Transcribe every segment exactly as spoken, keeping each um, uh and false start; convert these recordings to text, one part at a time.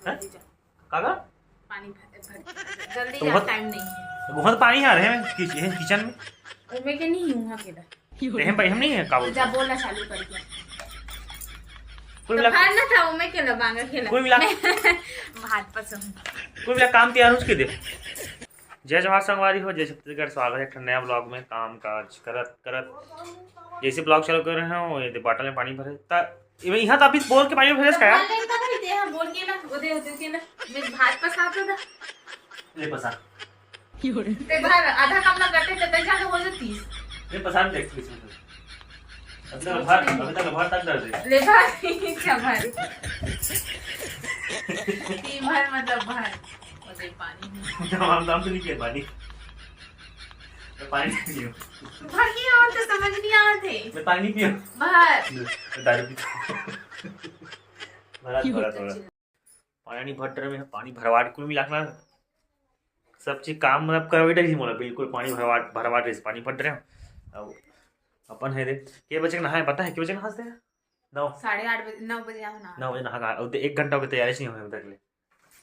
हैं? का का? पानी भर, भर, जल्दी तो जा, बहुत टाइम नहीं है। बहुत पानी आ रहे हैं कि-, किचन में। ओमे के नहीं, वहाँ के दा। ते हम भाई हम नहीं है काबू। जा बोलना चालू कर दिया। कोई तो मिला भर ना था, ओमे के ला बांगा खेला। कोई मिला भात पसंद। कोई मिला काम तैयार हो उसके दे। जय जोहार संगवारी हो, जय छत्तीसगढ़। स्वागत है एक ठन नया ब्लॉग में। काम काज करत करत जैसे ब्लॉग चालू कर रहे हो, ये दे बाटल में पानी भरे ता, ये यहाँ तो अभी बोल के पानी भरे का यार। बोल के ना, वो दे होते के ना, मैं भात पसा तो था। ले पसा। ते भर आधा कमला गट्टे ते तैयार हो जाती। ये पसा देख तू इसमें। अभी तक भर, अभी तक भर तक दर्द है। ले भर, अच्छा भर। ती भर मतलब भर। मुझे पानी नहीं। हम नाम तो नहीं किया पानी। मैं पानी नहीं पीऊँ। भर के और तो समझ नहीं आते। मैं पानी नहीं पीऊँ। भर। मैं दारू पीता हूँ। भरा थोड़ा थोड़ा। पानी नहीं भर रहे, मैं पानी भरवाट कुल मिला के ना सब चीज काम मतलब करवे डर ही मोला बिल्कुल पानी भरवाट भरवाट रहे पानी भर रहे। अब अपन है रे, के बजे के नहाए पता है, के बजे नहाते हैं? नौ। साढ़े आठ बजे, नौ बजे आओ ना। नौ बजे नहा के, अब एक घंटा हो गया तैयारी से नहीं हुई अभी तक ले।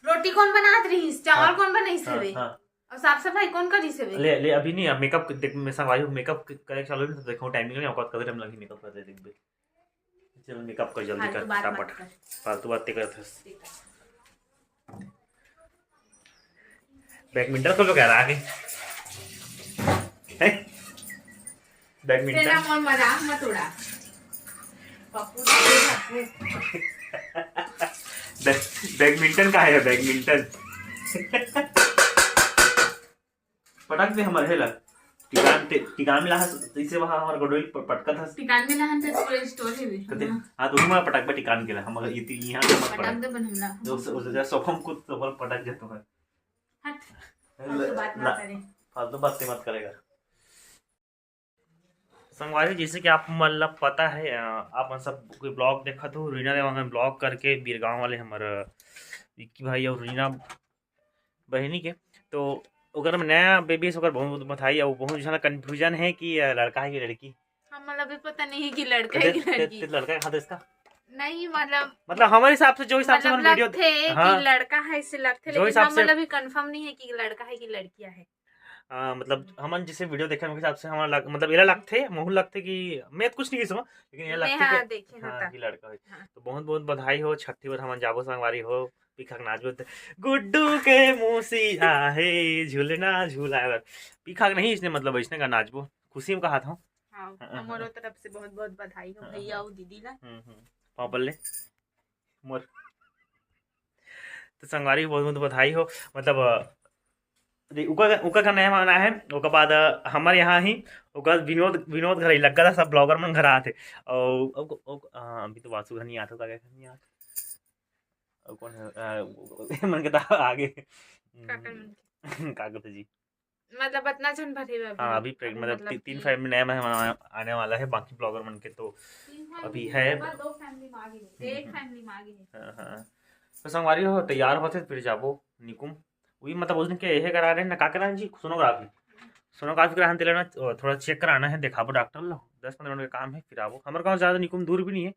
रोटी कौन बनात रहीस? चावल हाँ। कौन बनाइस हाँ, हवे? हाँ। और साफ सफाई कौन करिस हवे? ले, ले, अभी नहीं, अब मेकअप देख, मैं संगवारी हूँ, मेकअप क-, करे के चालू है, तो देखो टाइमिंग नहीं, औकात कदर हम लोग ही मेकअप कर दे देख बे। चल, मेकअप कर जल्दी फालतू कर, बात मत फटाफट। कर। फालतू बात ते करत हस। ठीक है। बैडमिंटन खेलबो क्या आगे? हैं? बैडमिंटन? तेरा मन मजाक मत उड़ा। पप्पू, पप्पू। बै-, बैडमिंटन का है, बैडमिंटन? पटक दे हमर हेला। टिकान ते, टिकान में लाहस, इसे वहाँ हमर गोडोइल प-, पटकत हस। टिकान में लाहन ते पूरे स्टोर है भी। कते? हाँ। हाँ, तो उमा पटक बा टिकान के ला, हमर ये ती-, यहाँ से मत पटक पटक। दे बन हमला। तो उस, उस जगह सोफा में कूद, सोफा में पटक जाता है। हट। ले, फालतू बात ना ना। करे। फालतू बात ते मत करेगा। संगवारी, जैसे कि आप मन ला पता है, अ, आप मन सब कोई ब्लॉग देखत हो, रीना देवांगन ब्लॉग करके बीरगांव वाले हमर, अ, विक्की भाई और रीना बहिनी के, तो ओकर में नया बेबी से ओकर बहुत बधाई, और बहुत झन ला कन्फ्यूजन है कि, अ, लड़का है कि लड़की। हमन ला भी पता नहीं है कि लड़का है कि ते, ते, लड़की। ते लड़का है खाते इसका? नहीं, मतलब, मतलब हमारे हिसाब से, जो हिसाब से मतलब हमन वीडियो लगथे कि हाँ। लड़का है, इससे लगथे, जो लेकिन हिसाब से हमन ला भी कंफर्म नहीं है कि लड़का है कि लड़किया है। हाँ, मतलब, हम्म। हमन जैसे वीडियो देखे, ओकर हिसाब से हमन लग-, मतलब, एला लगथे, महू लगथे कि मैं तो कुछ नहीं कही, लेकिन एला मैं लगथे हाँ, कि देखे हाँ, होता। कि लड़का है। हाँ। तो बहुत बहुत बधाई हो, छठी बार हमन जाबो संगवारी हो, पीखा के नाचबो ते, गुड्डू के मौसी आहे, झूलना झूलाए बर। पीखा के नहीं, इसने मतलब, इसने का नाचबो, खुशी में कहा था। हाँ, हाँ, हाँ, हमरो हाँ। तरफ से बहुत बहुत बधाई हो हाँ, भैया हाँ। और दीदी ला। हम्म, हम्म। पाँव पल्ले। मोर। तो संगवारी बहुत बहुत बधाई हो, मतलब, अ, दे-, उका, उका का नया माना है, ओकर बाद, अ, हमर यहाँ ही, ओकर विनोद, विनोद घर ही लग गया था, सब ब्लॉगर मन घर आते। और, और, और, हाँ, अभी तो वासु घर नहीं आता, का घर नहीं आता। और कौन है? अ, मन के तो आगे। काकर मन के। काकर जी। मतलब, अतना झन भरे अभी। हाँ, अभी प्रेग-, अभी मतलब, मतलब ती-, तीन कि फैमिली नया मेहमान आने वाला है, बाकी ब्लॉगर मन के तो तीन फैमिली अभी है। होगा, दो फैमिली में आगे है, हम्म, एक हम्म। फैमिली में आगे है। हाँ, हाँ। तो संगवारी हो, तैयार होते, फिर जाबो निकुम। वही, मतलब, उस दिन के यही करा रहे ना, का करा जी, सोनोग्राफी। सोनोग्राफी कराना, तेला ना, थोड़ा चेक कराना है, दिखाबो डॉक्टर लो, दस पन्द्रह मिनट का काम है, फिर आबो। हमर गाँव ज़्यादा निकुम दूर भी नहीं है,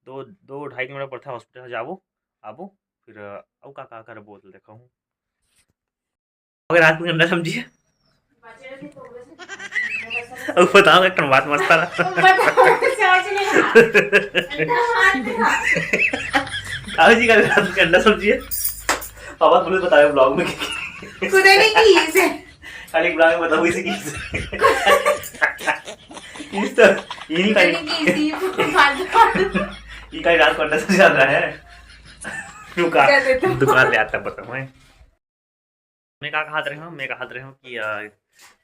दो, दो ढाई किलोमीटर पड़ता है हॉस्पिटल, जाबो, आबो, फिर, अ, अउ का, का करबो, तो देखा हूँ। अगर रात में अंडा सब्जी है। अब बताओ, एक ठन बात मस्त आ रहा। बताओ, समझ नहीं आ रहा। अंडा मार दिया। आओ जी, कल रात में अंडा सब्जी है। पापा, तुमने बताया ब्लॉग में कि खुद नहीं की इसे। खाली ब्लॉग में बताओ इसे की इसे। इस तो, ये नहीं खाली। नहीं की इसी, फालतू, फालतू। ये खाली रात को अंडा सब्जी आता है। दुकान, क्या देते हो? दुकान ले आता बताऊँ मैं। मैं का कहत रहे हूँ, मैं कहत रहे हूँ कि, अ,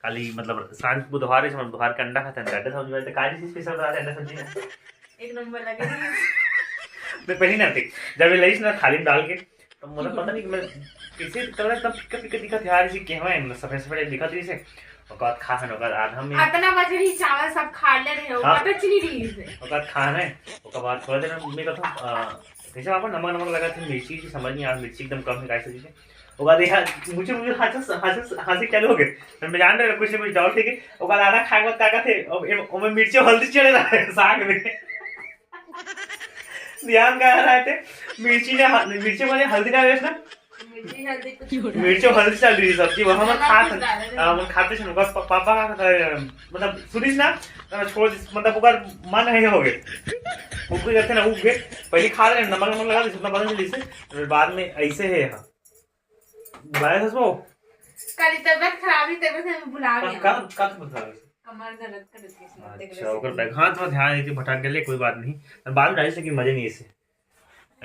काली, मतलब, सांझ बुधवार है, मतलब, बुधवार के अंडा खाते हैं, अंडा सब्जी बनते, काली चीज स्पेशल बनाते हैं, अंडा सब्जी में। एक नंबर लगे। मैं पहली ना देख, जब ये लईस ना थाली में डाल के, तो मतलब, पता नहीं कि मैं कैसे, तब एकदम फीका फीका दिखत यार, इसे कहवा है, मतलब, सफेद सफेद दिखत रही से, ओकर बाद खा हन, ओकर बाद आधा में अतना बजे ही चावल सब खा ले रहे हो, हाँ। पता चली रही से। ओकर बाद खा हन, ओकर बाद थोड़ा देर में मैं कहता हूँ, अ, जैसे वहाँ पर नमक नमक लगा था, मिर्ची की समझ नहीं आ रहा, मिर्ची एकदम कम है, काहे से चीजें। ओकर बाद यहाँ मुझे, मुझे हंसी, हंसी, हंसी चालू हो गई। तो मैं जान रहे कुछ ना कुछ डाउट है कि ओकर बाद आधा खाए के बाद का कहते, अब ए-, ओमे मिर्ची हल्दी चले रहा है साग में। ध्यान का रहा थे। मिर्ची ने ह-, मिर्ची माने हल्दी डाले ना। मिर्ची हल्दी कुछ नहीं। मिर्ची हल्दी डाल रही सब्जी, वो हम खात, हम खाते थे बस। पा-, पापा का, मतलब, सुनिस ना, तो छोड़ दिस, मतलब, ओकर मन है हो गए। ऊपर करते ना, उग गए। पहले खा रहे, नमक, नमक लगा दे, जितना बदल दे, फिर बाद में ऐसे है यहाँ। बुलाया था उसको? कल तबियत खराब ही, तबियत से भुला गया। का, का तबियत खराब है? कमर दर्द कर देती है, अच्छा, ओकर बैग, हाँ, थोड़ा ध्यान देती, भटक गए, कोई बात नहीं। अब बाद में डाली, लेकिन मजे नहीं इसे।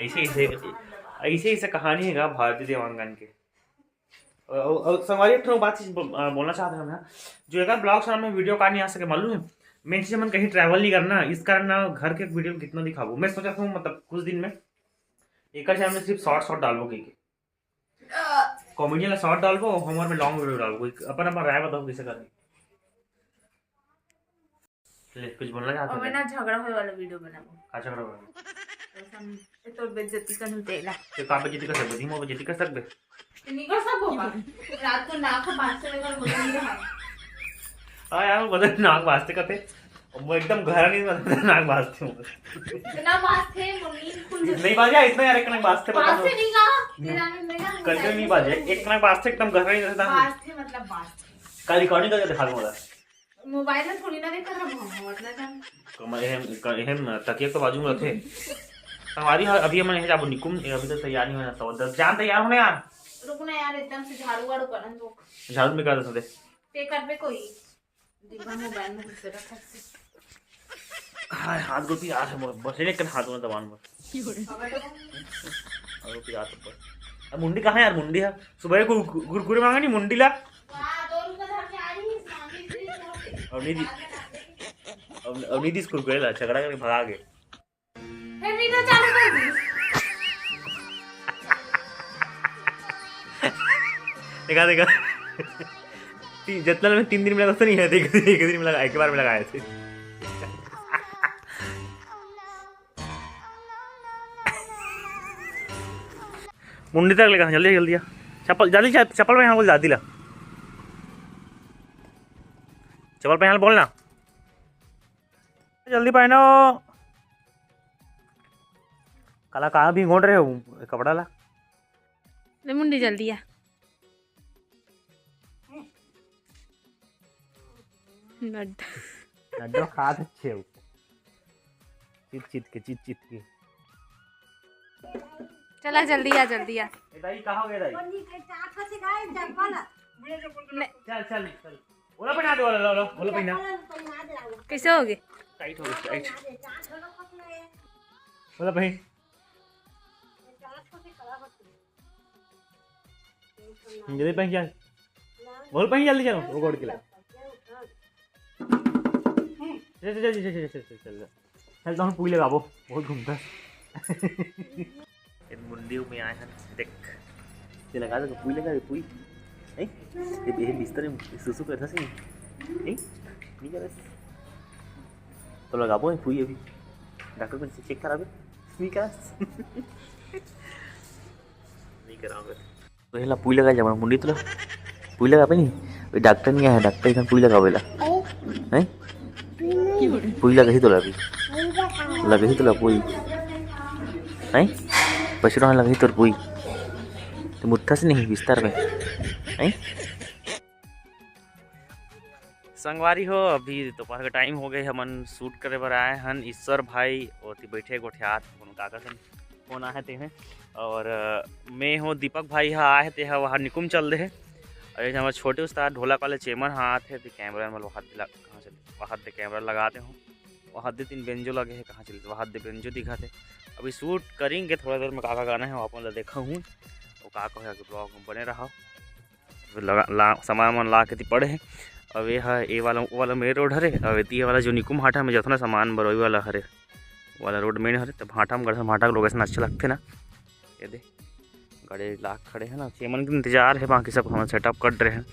ऐसे, ऐसे, ऐसे, ऐसे कहानी है का भारतीय देवांगन के। और, और, और संगवारी, एक ठो बात चीज ब-, आ, बोलना चाहते हैं हम यहाँ, जो अगर ब्लॉग से हमें वीडियो का नहीं आ सके, मालूम है, मेन चीज, हम कहीं ट्रैवल नहीं करना, इस कारण ना घर के वीडियो कितना दिखाबो। मैं सोचा था, मतलब, कुछ दिन में एक चैनल में सिर्फ शॉर्ट शॉर्ट डालबो, की कॉमेडी वाला शॉर्ट डालबो, हमारे में लॉन्ग वीडियो डालबो। एक अपन, अपन राय बताओ, कैसे करनी। ले, कुछ बोलना चाहते और मैं हैं? ना झगड़ा होए वाला वीडियो बनाबो। का झगड़ा होए? तो हम, ए, तोर बेइज्जती कर देला। तो का बेइज्जती कर सकबे? धीमो बेइज्जती कर सकबे? तो नहीं कर सकबो का? रात को नाक बांधते लेकर बोल नहीं रहा। हाँ यार, वो बता, नाक बांधते कहते, वो एकदम घर नहीं, मतलब, नाक बांधते हूँ। इतना बांधते, वो नींद खुल जाती। नहीं बाजे, इतना यार, एक नाक बांधते, बता दो। बांधते नहीं का? तेरा नहीं, मेरा नहीं। कंटिन्यू नहीं बाजे, एक नाक बांधते, एकदम घर नहीं रहता। बांधते मतलब बांधते। कल रिकॉर्डिंग करके दिखा दूंगा। मोबाइल में थोड़ी ना देखत रहबो हम, मतलब हम। कमर एहम, क-, एहम तकिया के बाजू में रखे। हमारी ह-, अभी हमन यहाँ जाबो निकुम, ए, अभी तो तैयार नहीं होना, सवा दस। जान तैयार होने यार। रुक ना यार, एकदम से झाड़ू वाड़ू करन दो। झाड़ू निकाल दे। पे कर पे कोई। डिब्बा मोबाइल में घुसे रखा से। हाय, हाथ गोटी यार है मोर, बस एक हाथ में दबान बस। और पिरात ऊपर। अब मुंडी कहाँ है यार? मुंडी है। सुबह को कु-, कुरकुरे मांगा नहीं, मुंडी ला। हाँ, दो रुपए धर के आ रही है, मांगी थी, छोड़ दे। और नहीं दी-, और, और नहीं दिस कुरकुरे ला, झगड़ा करके भगा गए। फिर वीडियो चालू कर दी। देखा, देखा। ती-, जितना में तीन दिन में लगा, नहीं है, देख, एक दिन में लगा, एक बार में लगाए थे। मुंडी तक लेगा, जल्दी, जल्दी आ। चप्पल, जल्दी, चप्पल पहन, बोल, जल्दी ला। चप्पल पहन, बोल ना। जल्दी पहनो। काला कहाँ भी घोट रहे हो कपड़ा ला? ले मुंडी, जल्दी आ। नड्डा। नड्डा खात अच्छे हो। चित चित के, चित चित के। चला, जल्दी आ, जल्दी आ। ए दाई, कहाँ हो गए दाई? चल, चल, चल। ओला पहना दे, ओला, लो, लो, ओला पहना। कैसे हो गए? टाइट हो गए, टाइट। ओला पहन। जल्दी पहन, चल। बोल पहन, जल्दी चलो, वो गोड़ के ले। चल, चल, चल, चल, चल, चल, चल, चल। चल, तो हम पुई लगाबो, बहुत घूमता है। इन मुंडी में आए हैं, देख। ये लगा दे, पुई लगा दे, पुई। ए, ये, ये बिस्तर में सुसु करता से नहीं। ए, नहीं कर। तो लगाबो, ये पुई अभी। डॉक्टर को चेक कराबे। नहीं करा। नहीं कराबे। तो हेला पुई लगा जमा मुंडी तो ला। पुई लगा पे नहीं। वे डॉक्टर नहीं आया, डॉक्टर इधर पुई लगा बेला। हैं? पुई लगा ही तो ला भी। लगा ही तो ला पुई। हैं? पछुरा लगा ही तो पुई। तो मुट्ठा से नहीं, बिस्तर में। हैं? संगवारी हो, अभी दोपहर का टाइम हो गए, हमन शूट करे बर आए हन। ईश्वर भाई ओती बैठे गोठियात, कोनो काका सन फोन आहे ते हे। और, अ, मैं हो दीपक भाई हा आहे ते हा वहाँ निकुम चल दे हे। और ये हमारे छोटे उस्ताद ढोलक वाले चेमन हा आथे, ते कैमरा में वहाँ दिला, कहाँ से, वहाँ दे कैमरा लगाते हो, वहाँ दे तीन बेंजो लगे हैं, कहाँ चले, वहाँ दे बेंजो दिखाते। अभी शूट करेंगे थोड़ा देर में, काका गाना है, वो अपन ला देखा हूँ, वो काका है, ब्लॉग में बने रहा। लगा, ला, सामान मन ला के ती पड़े हे। अब ये ह, ये वाला, वो वाला मेन रोड हरे, अब ये वाला जो निकुम भाटा में जतना सामान बरोई वाला हरे, वो वाला रोड मेन हरे। त भाटा में गढ़ भाटा के लोकेशन अच्छा लगथे ना। ये दे, गाड़ी ला के खड़े हे ना, ये मन के इंतजार हे, बाकी सब हमन सेटअप कर रहे हैं।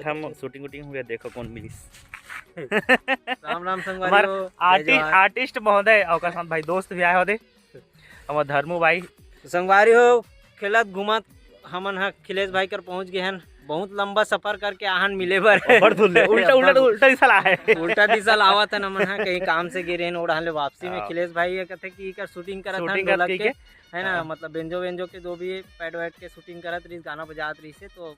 हम शूटिंग वूटिंग हो गया, देखो कौन मिलिस। राम राम संगवारी हो, जय आर्टिस्ट, जोहार। आर्टिस्ट महोदय, ओकर साथ भाई दोस्त भी आए होते, हमर धर्मू भाई। संगवारी हो, खेलत घूमत हमन ह अखिलेश भाई कर पहुंच गए हन। बहुत लंबा सफर करके आहन मिले बर। बड़ धुन ले, उल्टा, उल्टा, उल्टा दिशा ला है। उल्टा दिशा लावत हन हमन ह, कहीं काम से गिरे हन, ओढ़ा ले वापसी में हाँ। अखिलेश भाई ये कहते कि एकर शूटिंग करत हन शूटिंग करत ढोलक कही के, के। है ना, हाँ। मतलब बेंजो वेंजो के जो भी पैड वैड के शूटिंग करत रहिस, गाना बजात रहिस, तो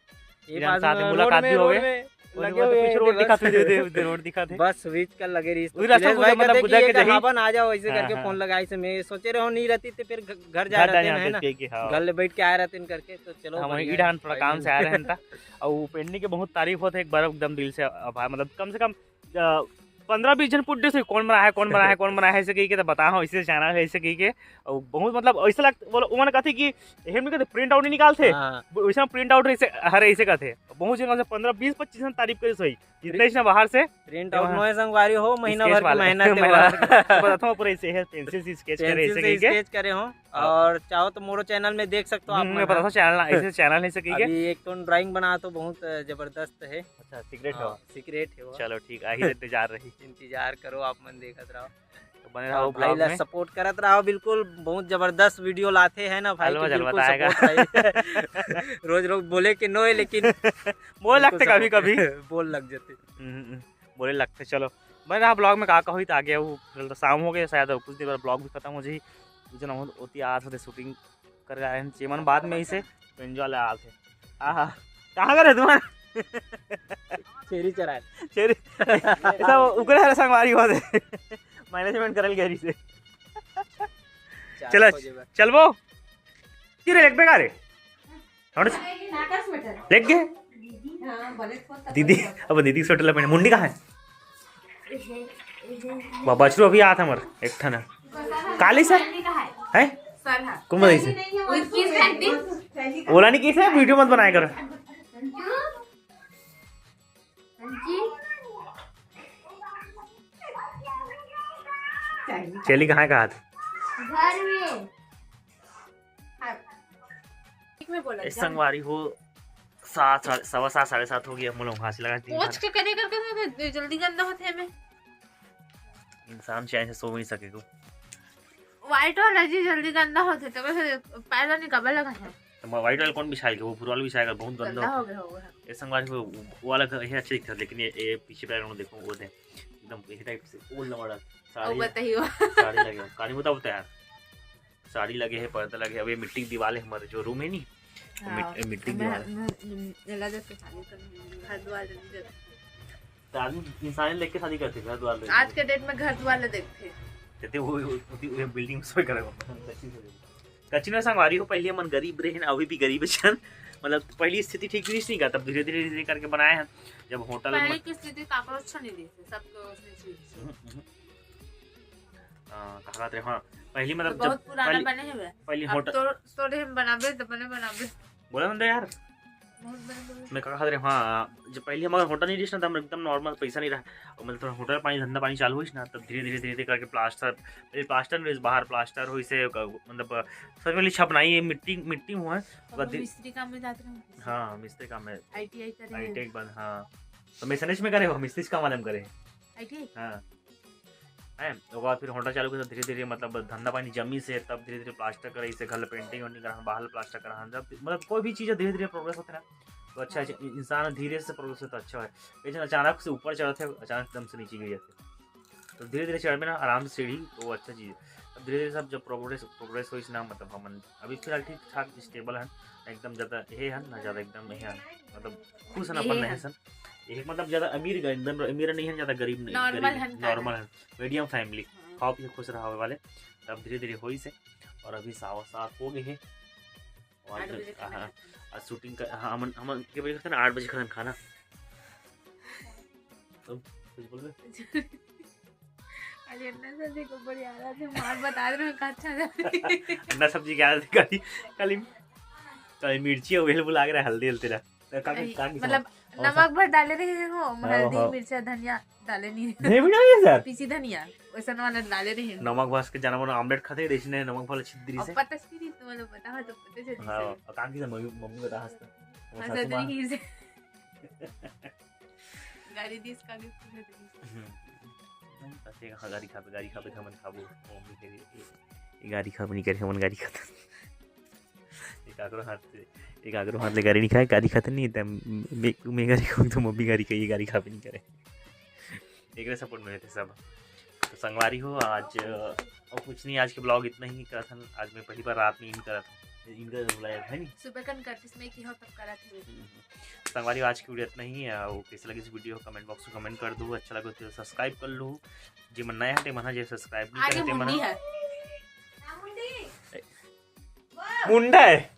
ये इधर बात साथ में में रोड रोड में, में, रोड में रोड लगे में, हुए पीछे हैं, रोड बस। दिखाते, दे, दे, दे, रोड दिखाते। बस बीच का लगे रहिस, तो उधर सब अखिलेश भाई उधर मतलब कहते गुजर कि के "ये जाही। हावन आ जाओ", ऐसे हाँ, करके हाँ। फोन लगाइस, मैं सोचे रहो नहीं रहती तो फिर घ-, घर जा घर जा रहते हैं, है ना? कह के, हाँ। घर ले बैठ के आए रहते हैं करके, तो चलो हाँ, वहीं बढ़िया है। ईडहान थोड़ा काम से आए रहन ता। और वो पेंडिंग के बहुत तारीफ होते, एक बार एकदम दिल से आभार, मतलब कम से कम, अ, पन्द्रह बीस झन पूछ डरिस, "कौन बनाए है, कौन बनाए है, कौन बनाए है?" ऐसे कही के तो बता, हाँ, ऐसे चैनल है, ऐसे कही के। और बहुत मतलब ऐसे लगता, बोलो, उमन कहते कि "एहन में कहते प्रिंट आउट नहीं निकालते।" हाँ। वो वैसे प्रिंट आउट ऐसे, हर ऐसे कहते। बहुत जगह से पन्द्रह बीस पच्चीस झन तारीफ करे सही। जितने इसने बाहर से प्रिंट आउट वहाँ नोहे संगवारी हो, महीना sketch भर के वाले। मेहनत है महीना वहाँ। भर। बताता हूँ पूरा ऐसे है, पेंसिल से स्केच करे, पेंसिल ऐसे से कही के। स्केच करे हो। हाँ। और चाहो तो मोरो चैनल में देख सकते हो आप हम्म, मन मैं बताता ह। हूँ, चैनल, ऐसे चैनल है, ऐसे कही के। अभी एक ठो ड्राइंग बना तो बहुत, अ, जबरदस्त है। अच्छा, सीक्रेट हाँ, हो? सीक्रेट है वो। चलो ठीक, आही इंतजार रही। इंतजार करो, आप मन देखत रहो। तो बने और रहो भाई vlog ला में। सपोर्ट करत रहो, बिल्कुल बहुत जबरदस्त वीडियो लाते हैं ना भाई, अलवा कि जलवा बिल्कुल आएगा। सपोर्ट रही। रोज रोज बोले कि नोहे, लेकिन बोल बिल्कुल लगते कभी सपोर्ट कभी। बोल लग जाते। हम्म, हम्म, बोले लगते। चलो, बने रहा vlog में, का का होई त आगे। वो फिलहाल तो शाम हो गए शायद, और कुछ देर बाद vlog भी खत्म हो जाई। जन ओती आज होते शूटिंग कर आए हैं चेमन बाद में इसे एंजॉय ले आते। आहा, कहाँ करे तुम्हारा? छेरी चराए। छेरी। ऐसा उकरे हर संगवारी हुआ थे। मैनेजमेंट करल गहरी से। चार चला, बजे बा। चलबो। की रे, लेगबे का रे? हमरे से लेग गए? दीदी, अब दीदी के स्वेटर ला पहने। मुंडी कहाँ है? बाबा, बछरू अभी आत हमर, एक ठन है। काली सर? है? सर है। कुम बताई से? वो किस है दी? ओला नहीं किस है, वीडियो मत बनाया कर। जी। चली कहाँ, कहाँ? घर में। हाँ। ठीक में बोला, ए, जा। संगवारी हो, सात, साढ़े, सवा सात, साढ़े सात हो गया, हम लोग फांसी लगा दी। पोंछ के करे करके तो जल्दी गंदा होते हैं में। इंसान चैन से सो नहीं सके को। व्हाइट वाला जी जल्दी गंदा होते, तो वैसे पैर नहीं कबल लगा है। तो व्हाइट वाला कौन बिछाएगा? वो पूरा वाला बिछाएगा, बहुत गंदा गंदा होता हो है। गया होगा। ए, संगवारी हो, वो वाला घर ये अच्छा दिखता है, लेकिन ये, ये पीछे बैकग्राउंड देखो, वो दे, एकदम ये टाइप से ओल्ड वाला साड़ी, बताइए। साड़ी लगे, कहानी बताओ, बताओ यार। साड़ी लगे है, पर्दा लगे है। अब ये मिट्टी की दीवार है, हमारे जो रूम है नी, वो हाँ, मिट-, मिट्टी की मैं, दीवार है। मैं, मैं, मैं लगा के शादी करूंगी, घर द्वार नहीं देखती। तो आदमी इंसान देख के शादी करते, घर द्वार देख आज के। के डेट में घर द्वार ले देखते। कहते वो, वो, वो, वो बिल्डिंग उसमें करेगा। कच्ची में संगवारी हो, पहले हमन गरीब रहे हैं, अभी भी गरीब है, मतलब पहली स्थिति ठीक भी नहीं का, तब धीरे धीरे धीरे करके बनाए हैं। जब होटल पहले में की स्थिति काकरो अच्छा नहीं रही, सब तो उसने चीज। हम्म, हम्म। अ, का कहत रहे, हाँ, पहली मतलब तो जब बहुत पुराना पहली, बने हुए। पहली अब होटल तो, तो रे हम बनाबे, तो बने बनाबे। बोला ना यार, बहुत बने बने। मैं का कहत रहे, हाँ, जब पहली हमारा होटल नहीं रही ना, तो हम एकदम नॉर्मल, पैसा नहीं रहा, और मतलब थोड़ा होटल पानी, धंधा पानी चालू हुई ना, तब धीरे धीरे धीरे धीरे करके प्लास्टर, पहले प्लास्टर नहीं, बाहर प्लास्टर हुई से, मतलब सच में छपनाई है, मिट्टी, मिट्टी हुआ है। अब बस हम धीरे मिस्त्री काम में जाते रहे। हाँ, मिस्त्री काम में। आईटीआई करे हैं। आईटीआई के बाद, हाँ, तो मैसनेज में करे हो, मिस्त्री काम वाले में करे। आईटीआई? हाँ। है, ओकर बाद फिर होटल चालू करे, धीरे-धीरे मतलब धंधा पानी जमी से, तब धीरे-धीरे प्लास्टर करे, इसे घर पेंटिंग वेंटिंग करा, बाहर प्लास्टर करा, जब मतलब कोई भी चीज़ धीरे-धीरे प्रोग्रेस होते ना, तो अच्छा, हाँ। अच्छा, इंसान धीरे से प्रोग्रेस होता अच्छा है। लेकिन अचानक से ऊपर चढ़ते, अचानक एकदम से नीचे गिर जाते। तो धीरे-धीरे चढ़बे ना आराम से सीढ़ी, तो वो अच्छा चीज़ है। अब धीरे-धीरे सब जब प्रोग्रेस, प्रोग्रेस होइस ना, मतलब हमन अभी फिलहाल ठीक ठाक स्टेबल हन, एकदम ज़्यादा ये हन ना, ज़्यादा एकदम ये हन, मतलब खुश हन अपन ये नहीं हन। सन। ये मतलब ज़्यादा अमीर ग-, एकदम अमीर नहीं हन, ज़्यादा गरीब नहीं, नॉर्मल गरीब, हन, नॉर्मल हन, मीडियम फैमिली, हाँ। खाओ पिए खुश रहा वाले। तब धीरे-धीरे होइस हे और अभी सावा सात हो गए हे। और आठ बजे खाना हाँ, खाते हैं। आज शूटिंग का, हाँ, हमन, हमन के बजे खाते हैं ना, आठ बजे खाते हैं खाना। तो कुछ बोल रहे? अरे अन्ना सब्जी को बढ़िया आ रहा था, मार बता रहे हो, अच्छा था। अन्ना सब्जी क्या आ रहा था? खाली, खाली, खाली मिर्ची और वेल बुला के रहा, हल्दी हल्दी रहा। तो का, अरे, का, का मतलब, और नमक भर डाले रहे हो, हाँ, हल्दी, हाँ। मिर्चा, धनिया डाले नहीं। नहीं भी डाले सर? पीसी धनिया, वैसा वाला डाले रहे हो। नमक भर के जाना, बना ऑमलेट खाते हैं, इसने नमक भर छिद्री और से। पता चली, तो मतलब, पता हो तो पता चली हाँ, सर। और काम की मम्मी, मम्मी बता हंसता। वो हाँ, सासू सर, माँ। नहीं से। गाड़ी दिस का गिफ्ट दे दिस। हम्म। बस ये कहाँ गाड़ी खाबे, गाड़ी खाबे, हमन खाबो। मम्मी कहे, "ये गाड़ी खाबे नहीं करे, हमन गाड़ी खाथन।" ये काकरो हाथ से, ये काकरो हाथ ले गाड़ी नहीं खाए, गाड़ी खाथन नहीं, तब मैं, मैं गाड़ी खाऊँ तो मम्मी गाड़ी खाई, ये गाड़ी खाबे नहीं करे। एकरे सपोर्ट में रहते सब। तो संगवारी हो, आज अ, और कुछ नहीं, आज के ब्लॉग इतना ही करत हन। आज मैं पहली बार रात में इन करत हन, इनका बुलाया है नहीं। सुबह कन करतिस मैं कि हो तब करत हूँ। संगवारी हो, आज की वीडियो इतना ही है। वो कैसे लगी इस वीडियो, कमेंट बॉक्स में कमेंट कर दो। अच्छा लगे तो सब्सक्राइब कर लो। जे मन नया हटे मन जे सब्सक्राइब नहीं आगे करते मन मुन्नी है। मुंडा है।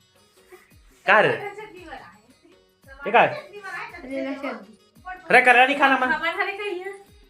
का रे? ये का है? अरे करेला नहीं खाना मन। हमारे हरे कहिए।